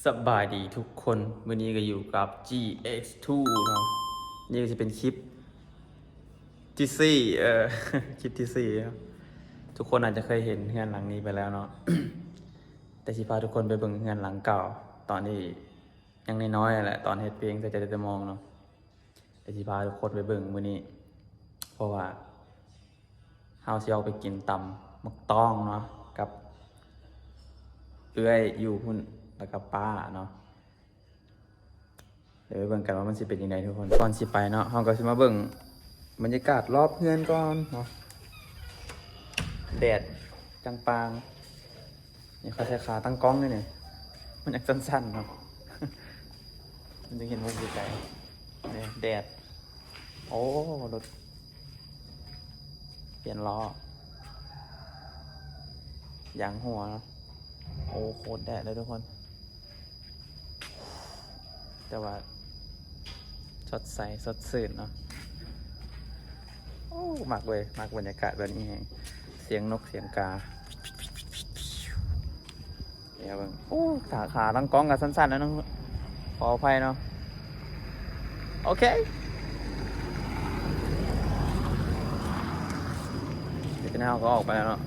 ສະບາຍດີທຸກຄົນ, ມື້ນີ້ກໍຢູ່ກັບ ຈີເອັກທູເນາະ. ນີ້ກໍຊິເປັນຄລິບທີສີ່ ເອີ ຄລິບທີສີ່ເນາະ. ທຸກຄົນອາດຈະເຄີຍເຫັນເຮືອນຫຼັງນີ້ໄປແລ້ວເນາະ, ແຕ່ຊິພາທຸກຄົນໄປເບິ່ງເຮືອນຫຼັງເກົ່າ ຕອນທີ່ຍັງນ້ອຍໆ ແຫຼະ, ຕອນເຮັດເພງໃສ່ໃຈແຕ່ມອງເນາະ. ແຕ່ຊິພາທຸກຄົນໄປເບິ່ງມື້ນີ້ ເພາະວ່າເຮົາຊິອອກໄປກິນຕຳໝາກຕອງເນາະ ກັບເອື້ອຍຢູ່ພຸ້ນ ແລ້ວກໍປ້າເນາະ. ດຽວໄປເບິ່ງກັນວ່າມັນຊິເປັນຈັ່ງໃດທຸກຄົນ. ກ່ອນຊິໄປເນາະ ເຮົາກໍຊິມາເບິ່ງບັນຍາກາດລອບເຮືອນກ່ອນເນາະ. ແດດຈັງປາງ. ນີ້ຂ້ອຍໃສ່ຂາຕັ້ງກ້ອງຢູ່ນີ້ ມັນຍັງສັ່ນໆເນາະ ມັນຈຶ່ງເຫັນມຸມໄກໆ. ນີ້ແດດ. ໂອ້ ລົດປ່ຽນລໍ້ ຢາງຮົ່ວເນາະ. ໂອ້ ໂຄດແດດເລີຍທຸກຄົນ, ແຕ່ວ່າ ສົດໃສສົດຊື່ນເນາະ. ໂອ້ ມັກເວີຍ ມັກບັນຍາກາດແບບນີ້ແຮງ, ສຽງນົກສຽງກາ. ດຽວເບິ່ງ. ໂອ້ ຂາ ຂາຕັ້ງກ້ອງກໍສັ່ນໆແລ້ວເນາະ, ຂໍອະໄພເນາະ. ໂອເຄ ດຽວເຮົາກໍອອກໄປແລ້ວເນາະ.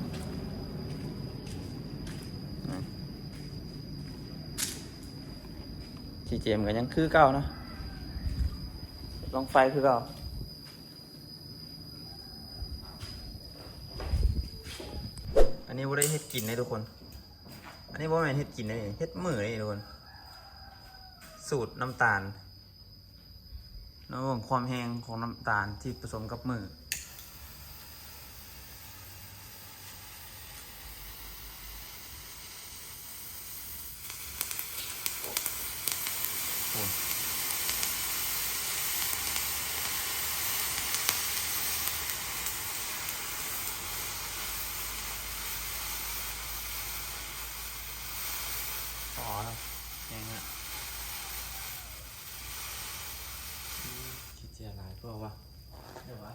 ຊີເຈມກໍຍັງຄືເກົ່າເນາະ, ລອງໄຟຄືເກົ່າ. ອັນນີ້ບໍ່ໄດ້ເຮັດກິນເດ້ທຸກຄົນ, ອັນນີ້ບໍ່ແມ່ນເຮັດກິນເດ້, ເຮັດມື້ເດ້ທຸກຄົນ. ສູດນ້ຳຕານ, ລອງເບິ່ງຄວາມແຮງຂອງນ້ຳຕານທີ່ປະສົມກັບມື້. ພໍແລ້ວ ແຮງແລ້ວ. ອືມ ຂີ້ເຈຍຫຼາຍເພາະວ່າ ດຽວວະ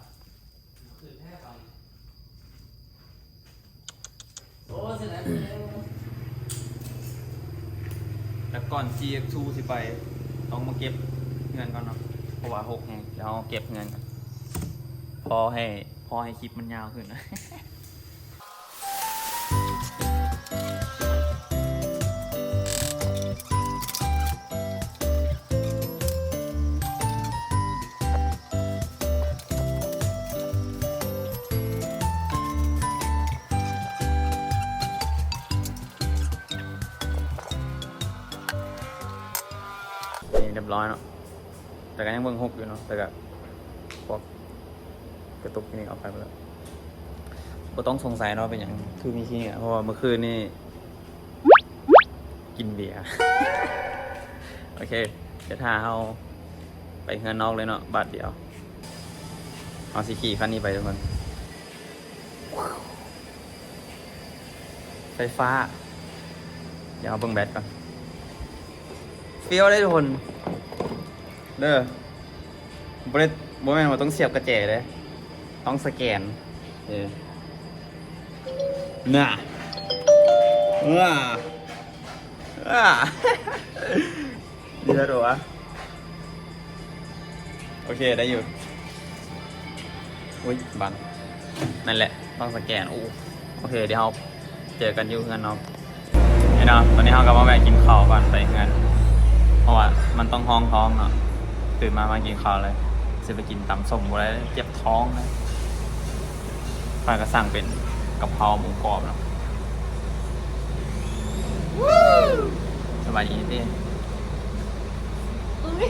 ຄືແທ້ໄປ. ໂອ້ ເສຍດາຍ. ແຕ່ກ່ອນ ຈີເອັກທູ ຊິໄປ ຕ້ອງມາເກັບເຮືອນກ່ອນເນາະ, ເພາະວ່າຮົກແຮງ. ດຽວເຮົາເກັບເຮືອນກ່ອນ ພໍໃຫ້ ພໍໃຫ້ຄລິບມັນຍາວຂຶ້ນ. ນີ້ຮຽບຮ້ອຍເນາະ, ແຕ່ກໍຍັງເບິ່ງຮົກຢູ່ເນາະ, ແຕ່ກໍພວກກະຕຸກນີ້ອອກໄປໝົດແລ້ວ. ບໍ່ຕ້ອງສົງໄສເນາະເປັນຫຍັງຄືມີຂີ້ເຫຍື້ອ, ເພາະວ່າມື້ຄືນນີ້ ກິນເບຍ. ໂອເຄ ດຽວຖ້າເຮົາໄປເຮືອນນອກເລີຍເນາະ, ບາດດຽວເຮົາຊິຂີ່ຄັນນີ້ໄປທຸກຄົນ. ໄຟຟ້າ. ດຽວເຮົາເບິ່ງແບັດກ່ອນ. ຟຽວເດ້ທຸກຄົນ. ເດີ ບໍ່ໄດ້ ບໍ່ແມ່ນວ່າຕ້ອງສຽບກະແຈເດ້, ຕ້ອງສະແກນ. ເອີ ນ່າ ເອີ ເອີ ດີແລ້ວຕົວະ. ໂອເຄ ໄດ້ຢູ່. ອຸ້ຍ ບັງ. ນັ້ນແຫຼະ ຕ້ອງສະແກນ. ໂອ້ ໂອເຄ ດຽວເຮົາເຈີກັນຢູ່ເຮືອນເນາະ. ນີ້ເນາະ ຕອນນີ້ເຮົາກໍມາແວະກິນເຂົ້າກ່ອນໄປເຮືອນ ເພາະວ່າມັນຕ້ອງຮອງທ້ອງເນາະ. ຕື່ນມາ ມາກິນເຂົ້າເລີຍ, ຊິໄປກິນຕຳສົ້ມບໍ່ໄດ້ ເຈັບທ້ອງເລີຍ. ຂ້ອຍກໍສັ່ງເປັນກະເພາໝູກອບເນາະ. ສະບາຍດີເດ້. ອຸ້ຍ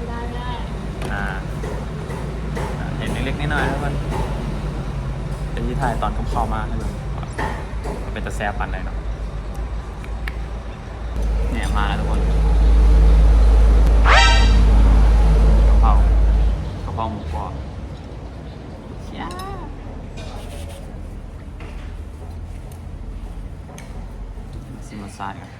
ໄດ້ ໄດ້ ອ່າ ເຫັນເລັກໆນ້ອຍໆ ທຸກຄົນ. ດຽວຊິຖ່າຍຕອນກັບເຂົ້າມາໃຫ້ເບິ່ງວ່າເປັນຕາແຊບປານໃດເນາະ. ແໜມມາແລ້ວທຸກຄົນ, ກະເພາ ກະເພາໝູກອບ. ຊິມລົດຊາດກ່ອນ.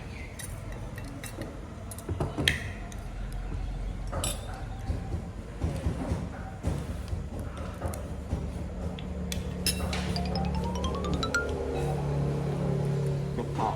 ກະເພາະ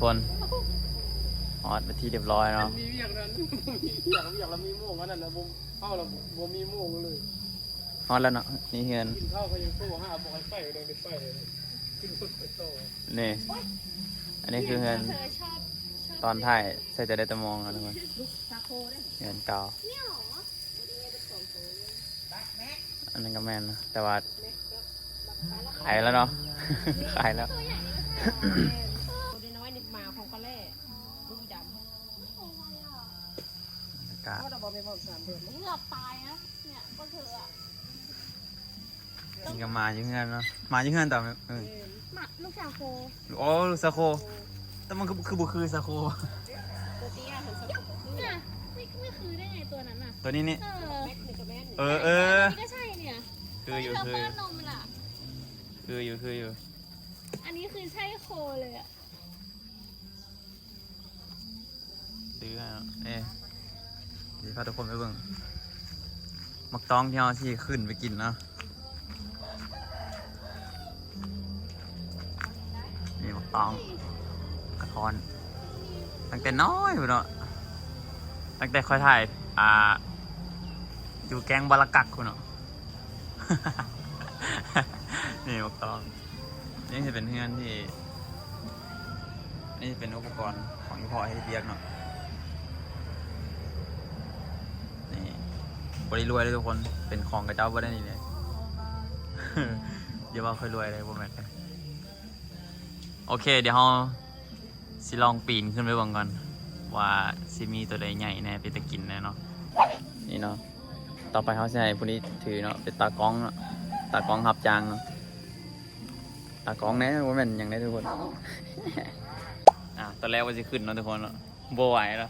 ຄົນ ຮອດເປັນທີ່ຮຽບຮ້ອຍເນາະ. ມີວຽກນັ້ນ ມີວຽກ ວຽກລະມີໂມງ ອັນນັ້ນລະບໍ່ ເຮົາລະບໍ່ມີໂມງເລີຍ. ຮອດແລ້ວເນາະ ນີ້ເຮືອນ ກິນເຂົ້າກໍຍັງໂທຫາ ບໍ່ໃຫ້ໄປ ກໍຍັງໄດ້ໄປ ຂຶ້ນລົດໄປຕໍ່. ນີ້ ອັນນີ້ຄືເຮືອນ ເອີ ຊອບ ຊອບ ຕອນທ້າຍໃສ່ໃຈໄດ້ແຕ່ມອງເນາະທຸກຄົນ. ເຮືອນເກົ່າ ອັນນັ້ນກໍແມ່ນເນາະ ແຕ່ວ່າຂາຍແລ້ວເນາະ ຂາຍແລ້ວ. ໂຕນ້ອຍໆນີ້ໝາຂອງກະແລ ລູກດຳ ອາກາດ ເກືອບຕາຍນະ ເນຍ ບໍ່ເທື່ອ. ນີ້ກໍໝາຢູ່ເຮືອນເນາະ ໝາຢູ່ເຮືອນຕອນ ເອີ ໝາ ລູກສາໂຄ. ໂອ້ ລູກສາໂຄ ແຕ່ມັນຄື ຄືບໍ່ຄືສາໂຄ ຕົວເຕ້ຍ ເຫັນສາໂຄ ເນຍ ໄມ່ ໄມ່ຄືໄດ້ໄງຕົວນັ້ນນະ ຕົວນີ້ນີ້ ເອີ ແມັກນີ້ກໍແມ່ນ ເອີ ເອີ ອັນນີ້ກໍໃຊ່ເນຍ ຄືຢູ່ ຄືຢູ່ ຄືຢູ່ ຄືຢູ່. ອັນນີ້ຄືໃຊ່ໂຄເລີຍອະ. ຊື້ໃຫ້ເນາະ ເອີ ຊິພາທຸກຄົນໄປເບິ່ງໝາກຕອງທີ່ເຮົາຊິຂຶ້ນໄປກິນເນາະ. ນີ້ໝາກຕອງກະທ້ອນ ຕັ້ງແຕ່ນ້ອຍພຸ້ນເນາະ ຕັ້ງແຕ່ຂ້ອຍຖ່າຍ ອ່າ ຢູ່ແກ້ງບາລະກັກພຸ້ນເນາະ. ນີ້ໝາກຕອງ ນີ້ຊິເປັນເຮືອນທີ່ ນີ້ຊິເປັນອຸປະກອນຂອງອີ່ພໍ່ເຮັດວຽກເນາະ. ນີ້ ບໍ່ໄດ້ລວຍເດ້ທຸກຄົນ ເປັນຂອງເຂົາເຈົ້າເບິດໄດ໋ນີ້ເດ້ ຢ່າວ່າຂ້ອຍລວຍເດ້ ບໍ່ແມ່ນ. ໂອເຄ ດຽວເຮົາຊິລອງປີນຂຶ້ນໄປເບິ່ງກ່ອນ ວ່າຊິມີໂຕໃດໃຫຍ່ແດ່ ເປັນຕາກິນແດ່ເນາະ. ນີ້ເນາະ ຕໍ່ໄປເຮົາຊິໃຫ້ຜູ້ນີ້ຖືເນາະ ເປັນຕາກ້ອງເນາະ ຕາກ້ອງຮັບຈ້າງເນາະ. ຕາກ້ອງແດ່ ບໍ່ແມ່ນຫຍັງເດ້ທຸກຄົນ. ອ່າ ຕອນແລກວ່າຊິຂຶ້ນເນາະທຸກຄົນເນາະ ບໍ່ໄຫວແລ້ວ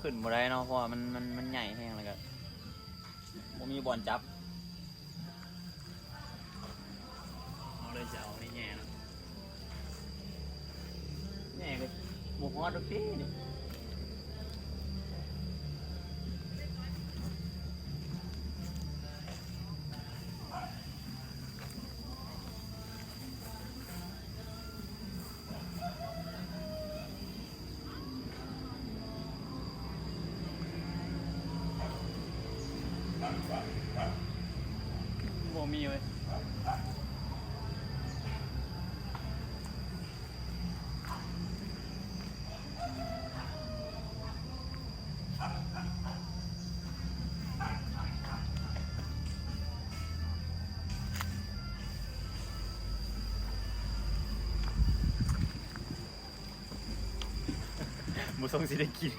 ຂຶ້ນບໍ່ໄດ້ເນາະ ເພາະວ່າມັນ ມັນ ມັນໃຫຍ່ແຮງ ແລ້ວກໍບໍ່ມີບ່ອນຈັບ. ເຮົາເລີຍຈະເອົານີ້ແຫຍ່ເນາະ ແຫຍ່ກໍບໍ່ຮອດດອກຕິນີ້. ບໍ່ມີເວີຍ ບໍ່ສົ່ງຊິໄດ້ກິນ.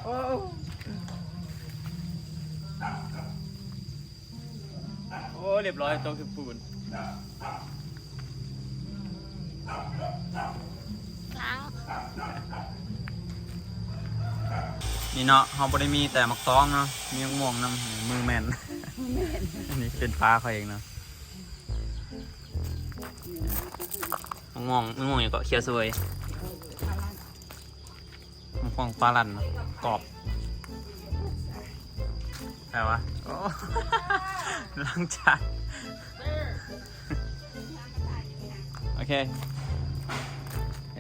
ໂອ້ ໂອ້ ຮຽບຮ້ອຍ ຕົກຖືກປູນ. ນີ້ເນາະ ເຮົາບໍ່ໄດ້ມີແຕ່ໝາກຕອງເນາະ ມີໝາກມ່ວງນຳ ມືແມ່ນ ອັນນີ້ເປັນປ້າຂ້ອຍເອງເນາະ. ໝາກມ່ວງ ໝາກມ່ວງຫຍັງເກາະ ຂຽວສະເຫວີຍ. ໝາກມ່ວງຝຣັ່ງ ກອບ ແປວ່າ ໂອ້ ລ້າງຈານ. ໂອເຄ ດ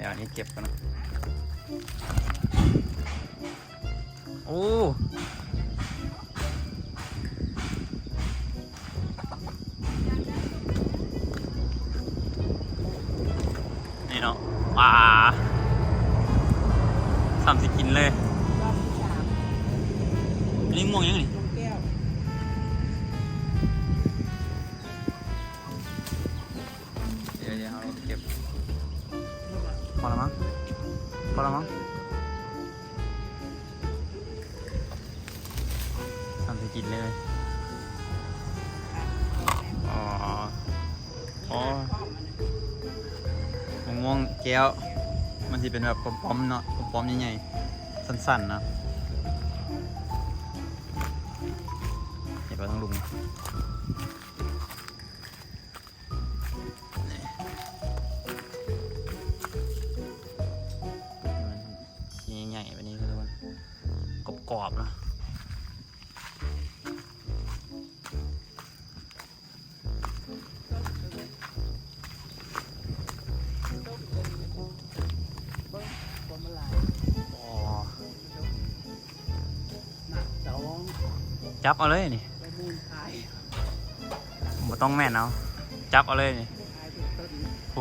ຽວອັນນີ້ເກັບກ່ອນນະ. ໂອ້ ນີ້ເນາະ ປາ ສ່ຳຊິກິນເລີຍ. ອັນນີ້ມ່ວງຫຍັງນີ້? ມ່ວງແກ້ວ. ກິນເລີຍ. ອໍ ອໍ ມະມ່ວງແກ້ວ ມັນຊິເປັນແບບປອມໆເນາະ ປອມໆໃຫຍ່ໆ ສັ້ນໆເນາະ. ເຫັນບໍ່ທາງລຸງ ນີ້ ໃຫຍ່ໆແບບນີ້ທຸກຄົນ ກອບໆເນາະ. ຈັບເອົາເລີຍນີ້ ບໍ່ຕ້ອງແມ່ນເອົາ ຈັບເອົາເລີຍນີ້. ໂອ້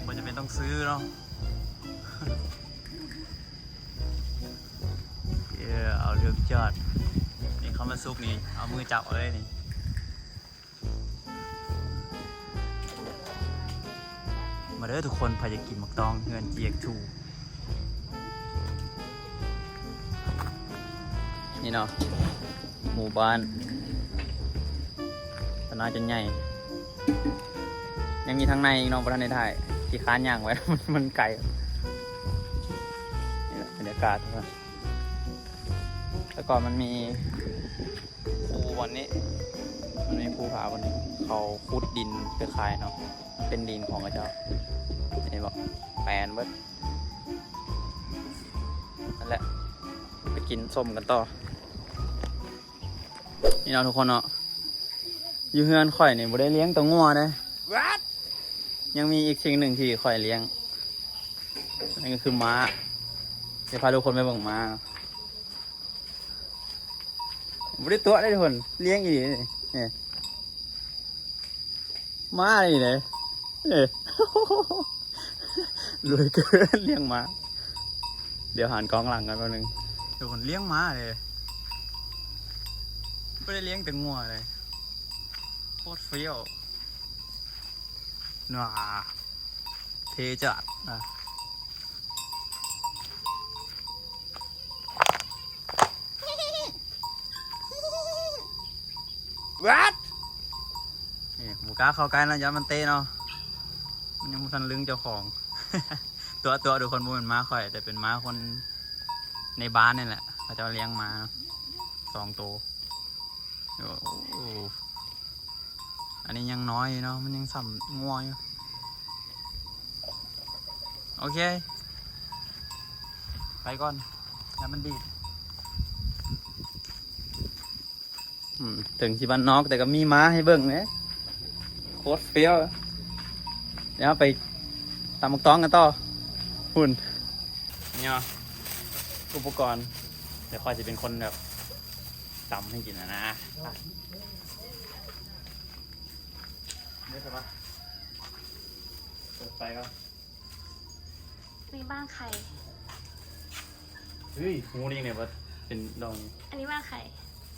ບໍ່ຈຳເປັນຕ້ອງຊື້ເນາະ. ເອີ ເອົາເລື່ອງຈອດ ນີ້ເຂົ້າມາສຸກນີ້ ເອົາມືຈັບເອົາເລີຍນີ້. ມາເດີທຸກຄົນ ໃຜຢາກກິນໝາກຕອງເຮືອນ ຈີເອັກທູ ນີ້ເນາະ ໝູ່ບ້ານ ຕະໜ້າຈົນໃຫຍ່ ຍັງມີທາງໃນອີກເນາະ ບໍ່ທັນໄດ້ຖ່າຍ ຂີ້ຄ້ານຍ່າງໄປ ມັນ ມັນໄກ. ນີ້ແຫຼະບັນຍາກາດ ແລ້ວກໍມັນມີພູບ່ອນນີ້ ມັນມີພູຜາບ່ອນນີ້ ເຂົາຂຸດດິນໄປຂາຍເນາະ ເປັນດິນຂອງເຂົາເຈົ້າ. ເຫັນບໍ່ ແປນເບິດ ນັ້ນແຫຼະ ໄປກິນສົ້ມກັນຕໍ່. ນີ້ເນາະທຸກຄົນເນາະ ຢູ່ເຮືອນຂ້ອຍນີ້ບໍ່ໄດ້ລ້ຽງແຕ່ງົວເດ້ What? ຍັງມີອີກສິ່ງໜຶ່ງທີ່ຂ້ອຍລ້ຽງ ນັ້ນກໍຄືມ້າ. ຈະພາທຸກຄົນໄປເບິ່ງມ້າ ບໍ່ໄດ້ຕົວະເດ້ທຸກຄົນ ລ້ຽງອີ່ຫຼີນີ້ ນີ້ ມ້ານີ້ເດ້ ເອີ ລວຍເກີນ ລ້ຽງມ້າ. ດຽວຫັນກ້ອງຫຼັງກ່ອນແປັບໜຶ່ງ ທຸກຄົນ ລ້ຽງມ້າເດ້ ບໍ່ໄດ້ລ້ຽງແຕ່ງົວເດ້ ໂຄດຟຽວ ໜ້າ ເທ່ຈັດນະ. What? ນີ້ ບໍ່ກ້າເຂົ້າໃກ້ເນາະ ຢ້ານມັນເຕະເນາະ ມັນຍັງບໍ່ທັນລຶ້ງເຈົ້າຂອງ. ຕົວະໆ ທຸກຄົນ ບໍ່ແມ່ນມ້າຂ້ອຍ ແຕ່ເປັນມ້າຄົນໃນບ້ານນີ້ແຫຼະ ເຂົາເຈົ້າລ້ຽງມາເນາະ ສອງໂຕ. ໂອ້ ອັນນີ້ຍັງນ້ອຍຢູ່ເນາະ ມັນຍັງສ່ຳງົວຢູ່. ໂອເຄ ໄປກ່ອນ ຢ່າມັນດີດ. ອືມ ເຖິງຊິບ້ານນອກ ແຕ່ກໍມີມ້າໃຫ້ເບິ່ງເດ້ ໂຄດຟຽວ. ດຽວເຮົາໄປຕຳໝາກຕອງກັນຕໍ່ ພຸ້ນ. ເນາະ ອຸປະກອນ ດຽວຂ້ອຍຊິເປັນຄົນແບບຕຳໃຫ້ກິນນະ ນະ. ເປີດໄຟກ່ອນ. ນີ້ບ້ານໃຜ? ເຮີ້ຍ ຮູ້ໄດ້ຈັ່ງໃດວ່າເປັນດອງນີ້? ອັນນີ້ບ້ານໃຜ?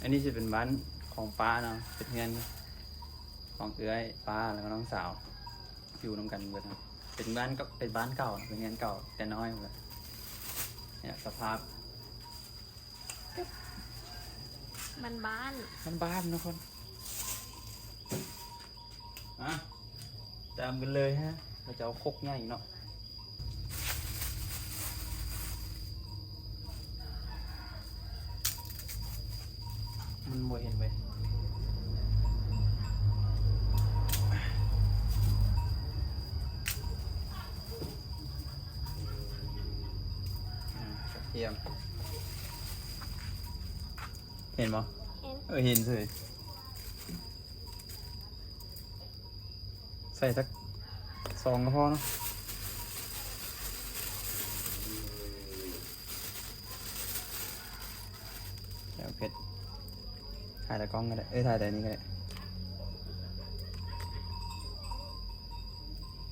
ອັນນີ້ຊິເປັນບ້ານຂອງປ້າເນາະ ເປັນເຮືອນຂອງເອື້ອຍປ້າ ແລ້ວກໍນ້ອງສາວ ຢູ່ນຳກັນເບິດເນາະ. ເປັນບ້ານເກົ່າ ເປັນບ້ານເກົ່າເນາະ ເປັນເຮືອນເກົ່າແຕ່ນ້ອຍພຸ້ນແຫຼະ. ເນຍ ສະພາບ ບ້ານໆ ບ້ານໆ ທຸກຄົນ. ມາ ຕາມກັນເລີຍຮະ ເຂົາເຈົ້າຄົກໃຫຍ່ເນາະ. ມັນບໍ່ເຫັນເວີຍ ອາ ກະທຽມ ເຫັນບໍ່? ເຫັນ ເອີ ເຫັນເສີຍ. ໃສ່ຈັກສອງກໍພໍເນາະ ແຈ່ວເຜັດ. ຖ່າຍຕາກ້ອງກໍໄດ້ ເອີ ຖ່າຍແຕ່ນີ້ກໍໄດ້.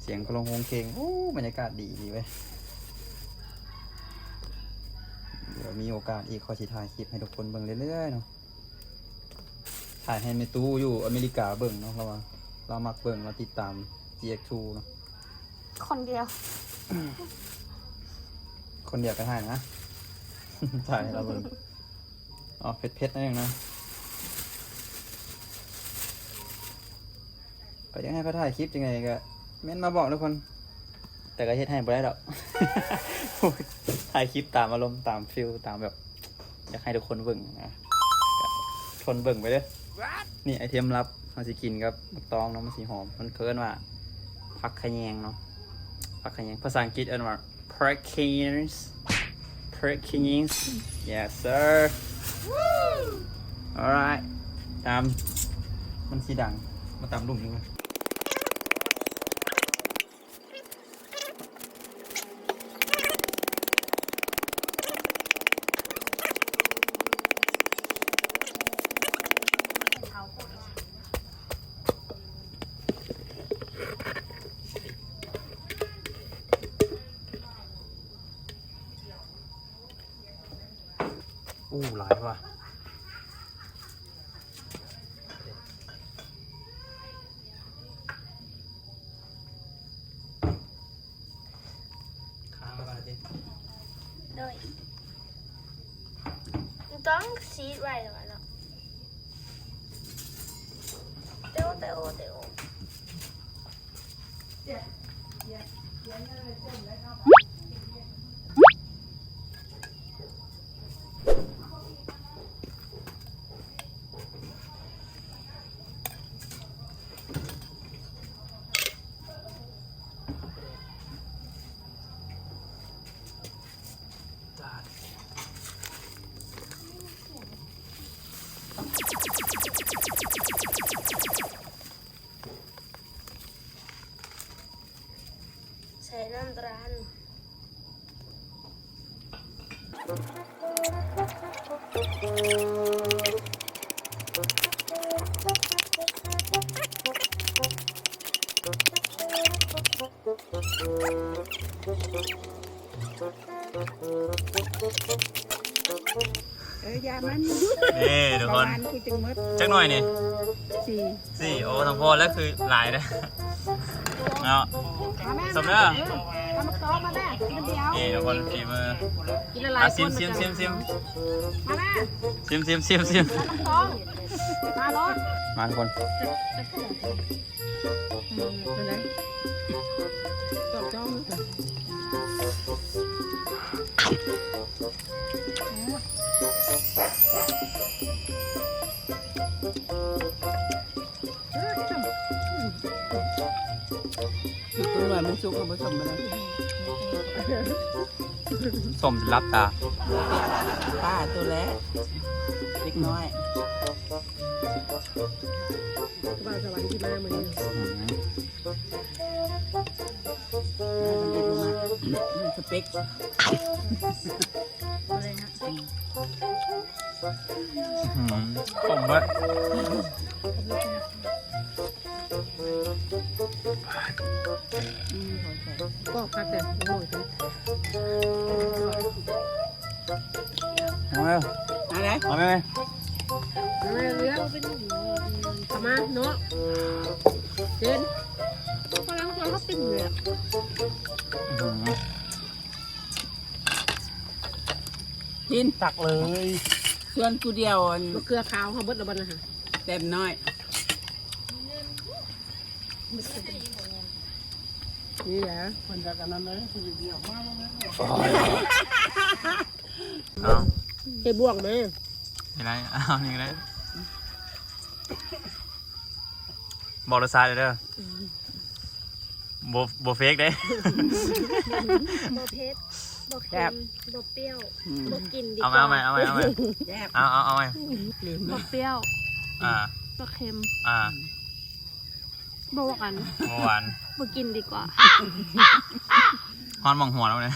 ສຽງໂຄງໂຄງເຄງ ໂອ້ ບັນຍາກາດດີດີເວີຍ. ດຽວມີໂອກາດອີກ ຂ້ອຍຊິຖ່າຍຄລິບໃຫ້ທຸກຄົນເບິ່ງເລື້ອຍໆເນາະ. ຖ່າຍໃຫ້ແມ່ຕູ້ຢູ່ອາເມລິກາເບິ່ງເນາະ ລາວວ່າລາວມັກເບິ່ງ ລາວຕິດຕາມ ຈີເອັກທູ ເນາະ. ຄົນດຽວ ໂຄ ຄົນດຽວກໍຖ່າຍນະ ຖ່າຍໃຫ້ລາວເບິ່ງ. ອອກເຜັດໆໜ້ອຍໜຶ່ງນະ. ກໍຢາກໃຫ້ເຂົາຖ່າຍຄລິບຈັ່ງໃດກໍເມັ້ນມາບອກທຸກຄົນ ແຕ່ກໍເຮັດໃຫ້ບໍ່ໄດ້ດອກ. ຖ່າຍຄລິບຕາມອາລົມ ຕາມຟີລ ຕາມແບບ ຢາກໃຫ້ທຸກຄົນເບິ່ງນະ. ທົນເບິ່ງໄປເດີ້. ນີ້ໄອເທັມລັບ ເຮົາຊິກິນກັບໝາກຕອງເນາະ ມັນຊິຫອມ. ມັນ ເຂົາເອີ້ນວ່າຜັກຂະແຍງເນາະ ຜັກຂະແຍງ. ພາສາອັງກິດເອີ້ນວ່າ Perkins, Perkins. Yes sir. Alright. ຕຳ ມັນຊິດັງ ມາຕຳລຸມນີ້. ໂອ້ ຫຼາຍວ່ະ. ຄ້າງໄວ້ກ່ອນຕິ. ໂດຍ ຕ້ອງຊີດໄວ້ແລ້ວເນາະ. ເຕໂອ ເຕໂອ ເຕໂອ. ໃສ່ນ້ຳຕານ. ເອີ ຢ່າມັນ ນີ້ທຸກຄົນ ປະມານຄືຈັ່ງໝົດ ຈັກໜ່ວຍນີ້ ສີ່ ສີ່. ໂອ້ ສຳພໍແລ້ວ ຄືຫຼາຍເດ້ເນາະ. ມາແມ່ ສົມເດີ ເອີ ເອົາໝາກຕອງມາແມ່ ມັນດຽວ. ນີ້ທຸກຄົນ ຝີມື ກິນຫຼາຍໆ ອ່ະ ຊິມ ຄົນ ຊິມ ຊິມ ຊິມ ມາແມ່ ຊິມ ຊິມ ຊິມ ຊິມ ເອົາໝາກຕອງ ມາໂລດ ມາທຸກຄົນ. ອືມ ເປັນໄງ? ຈອບຈ້ອງ ເອີ ສົ້ມ ເປັນຫວານ ມັນສຸກ ເຮົາບໍ່ສົ້ມປານໃດ. ສົ້ມຈົນຫຼັບຕາ. ປ້າໂຕແລກ ເດັກນ້ອຍ ບ່າວສະຫວັນທີ່ມາມື້ນີ້. ອືມ ສະເປັກ ອືມ ສົ້ມເບິດ. ອືມ ກອບຄັກເດ້ ເອົາແມ່ ເອົາແມ່ ເອົາແມ່ ເອົາແມ່ ເອົາມາເນາະ ເຈນ ກຳລັງຊວນເຮົາກິນຢູ່ເລີຍ. ອືມ ກິນ ຕັກເລີຍ ຊວນຜູ້ດຽວ ອັນ ມະເຂືອຂາວເຮົາເບິດແລ້ວບໍ່ນະ ແຕ້ມນ້ອຍ. ນີ້ແຫຼະ ເພິ່ນຈະອັນນັ້ນເລີຍ ເພິ່ນຊິອອກມາແລ້ວ. ເອົາ ເຮັດບ່ວງມາ ນີ້ໄດ້ ເອົານີ້ກໍໄດ້ ບອກລົດຊາດເດີ ອືມ ບໍ່ ບໍ່ເຟກເດ້ ບໍ່ເຜັດ ບໍ່ເຄັມ ບໍ່ປ່ຽວ ອືມ ບໍ່ກິນດີກວ່າ ເອົາໃໝ່ ເອົາໃໝ່ ເອົາໃໝ່ ເອົາ ເອົາໃໝ່ ບໍ່ປ່ຽວ ອ່າ ບໍ່ເຄັມ ອ່າ ບໍ່ຫວານ ບໍ່ຫວານ ບໍ່ກິນດີກວ່າ ຮ້ອນໝອງຫົວແລ້ວເນຍ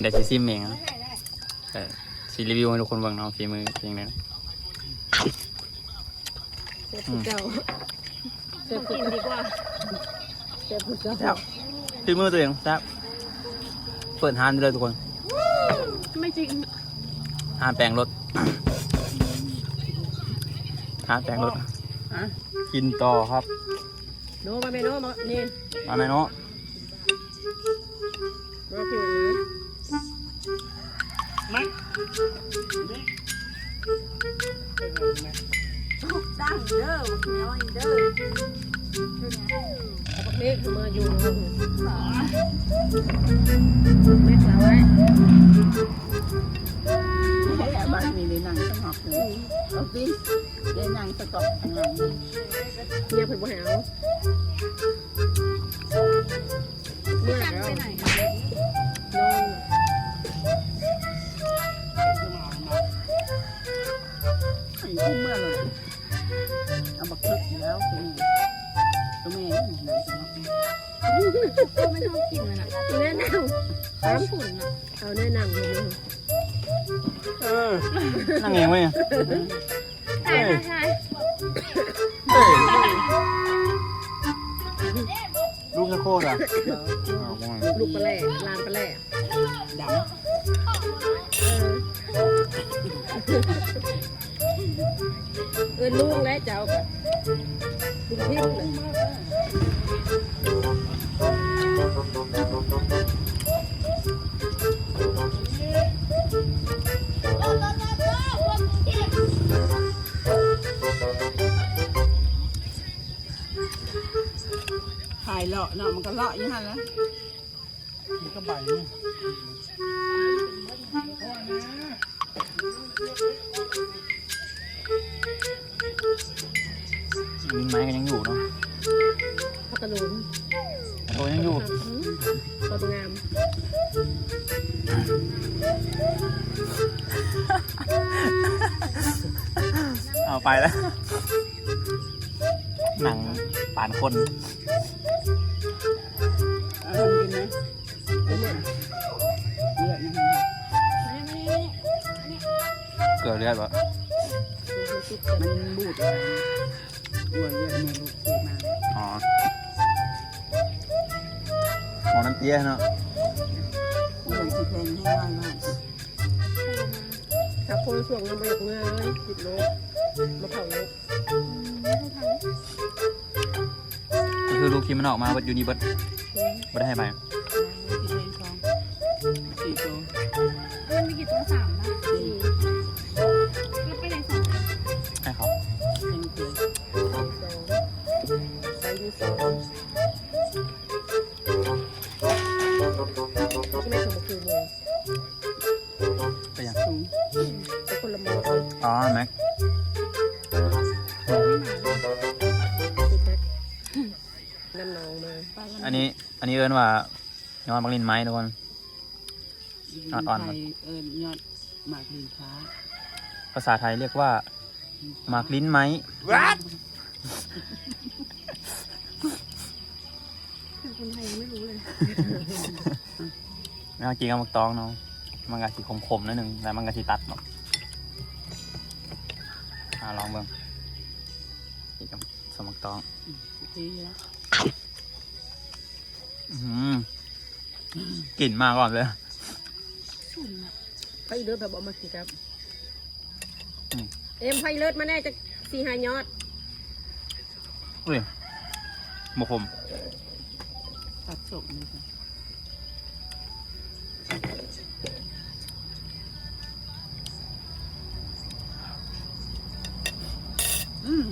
ດຽວຊິຊີມເອງ ເອີ ຊິຣີວິວໃຫ້ທຸກຄົນເບິ່ງເນາະ ຝີມືເປັນຈັ່ງໃດ. ແຊບຄືເກົ່າ ແຊບຄືເກົ່າ ກິນດີກວ່າ ແຊບຄືເກົ່າ ແຊບ ຝີມືຕົວເອງ ແຊບ ເປີດຮ້ານໄດ້ເລີຍທຸກຄົນ ໄມ່ຈິງ ຮ້ານແປງລົດ ຮ້ານແປງລົດ ຮະ ກິນຕໍ່ຄັບ ໂນ ມາແມ່ໂນ ມາ ນີ້ ມາແມ່ໂນ. ມາ ມາ ນີ້ ຕັ້ງເດີ ບັກນ້ອຍເດີ ເອົາບັກເລກເມືອຢູ່ເນາະ ເລກລາວໄວ້ ເດ້ ບາດນີ້ໄດ້ນັ່ງສະຫອບເລີຍ ເອົາຕິ ໄດ້ນັ່ງສະຕອກທາງຫຼັງ ເມຍເພິ່ນບໍ່ໃຫ້ເອົາ. ເມື່ອແລ້ວ ໄປໄຫນ ນ້ອງ ໃຫ້ເອົາເມືອແລ້ວ ເອົາບັກເຖິກແລ້ວ ໂຕແມ່ ໂຕແມ່ ໂຕແມ່ຊອບກິນມັນນະ ແນະນຳ ຕຳຝຸ່ນນະ ເອົາແນະນຳເລີຍ ເອີ ນັ່ງເອງເວີຍ ຖ່າຍ ເອີ ຖ່າຍ ເອີ ລູກສະໂຄດອະ ເອີ ລູກປາແຫຼ ຫຼານປາແຫຼ ດຳ ເອີ ເອີ້ນລຸງແຫຼະເຈົ້າກະ ລຸງພິມເລີຍ. ຖ່າຍເລາະເນາະ ມັນກະເລາະຢູ່ຫັ້ນແຫຼະ ມັນກະໄບຢູ່ ມີໄມ້ກະຍັງຢູ່ເນາະ ຜັກກະໂດນ ໂດນຍັງຢູ່ ອືມ ບໍ່ງາມ ເອົາໄປແລ້ວ ໜັງປານຄົນ ເອົາກິນໄໝ? ເລືອດນະ ເກືອເລືອດບໍ່? ມັນບູດ ກວນເລືອດແມ່ລູກເຄີຍມາ ອໍ ໝໍນັ້ນເຕ້ຍເນາະ ໂອ້ຍ ຊິແພງແຮງວ່າ ຖ້າຄົນຊ່ວງນັ້ນບໍ່ຢາກເມືອເລີຍ ຕິດໂລກ ບໍ່ເຂົ້າໂລກ ອືມ ບໍ່ເຂົ້າ ກະຄືລູກທີ່ມັນອອກມາເບິດຢູ່ນີ້ເບິດ ອືມ ບໍ່ໄດ້ໃຫ້ໃຜ ສີ່ໂຕ ມັນມີກີ່ໂຕ? ສາມປະ? ສີ່ ແລ້ວໄປໄດ້ສອງ ໃຫ້ເຂົາ ໃຫ້ລູກເຄີຍ ສອງ ໄປມີສອງ ແມ່ນບໍ່ຄືໝູ່ ເປັນຫຍັງ? ໄປຄົນລະໝໍ້ ອໍ ແມັກ ນຳນ້ອງມາ ອັນນີ້ ອັນນີ້ເອີ້ນວ່າ ຍອດໝາກລິ້ນໄມ້ທຸກຄົນ ຍອດອ່ອນ ເອີ້ນຍອດໝາກລິ້ນຟ້າ ພາສາໄທຮຽກວ່າ ໝາກລິ້ນໄມ້ ເປັນຄົນໄທຍັງໄມ່ຮູ້ເລີຍ ແມ່ກິນກັບໝາກຕອງເນາະ ມັນກະຊິຂົມໆໜ້ອຍໜຶ່ງ ແລ້ວມັນກະຊິຕັດເນາະ ອ່າ ລອງເບິ່ງ ກິນກັບ ສວນໝາກຕອງ ອືມ ໂອເຄແລ້ວ ອືມ ກິ່ນມາກ່ອນເລີຍ ຊຸນນະ ໄພເລີດແບບບໍ່ມາກິນກັບ ອືມ ເອັມ ໄພເລີດມາແດ່ຈັກສີ່ຫ້າຍອດ ເອີຍ ບໍ່ຂົມ ຕັດສົມເລີຍຈ້ະ. ອືມ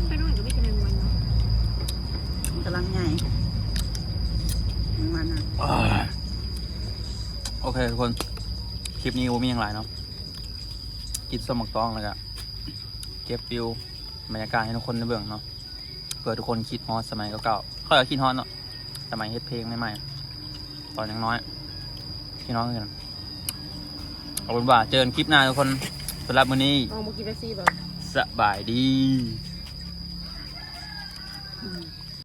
ໄປໜ້ອຍກະມີແຕ່ແມງວັນເນາະ ມັນກຳລັງໃຫຍ່ ແມງວັນນະ. ໂອເຄທຸກຄົນ ຄລິບນີ້ບໍ່ມີຫຍັງຫຼາຍເນາະ ກິນສົ້ມໝາກຕອງ ແລ້ວກະເກັບວິວບັນຍາກາດໃຫ້ທຸກຄົນໄດ້ເບິ່ງເນາະ. ເພື່ອທຸກຄົນຄິດຮອດສະໄໝເກົ່າໆ ຂ້ອຍກະຄິດຮອດເນາະ ສະໄໝເຮັດເພງໃໝ່ໆ ຕອນຍັງນ້ອຍ ພີ່ນ້ອງເອີຍ. ເອົາເປັນວ່າເຈີກັນຄລິບໜ້າທຸກຄົນ ສຳລັບມື້ນີ້ ເອົາມາກິນເປັບຊີບໍ່? ສະບາຍດີ.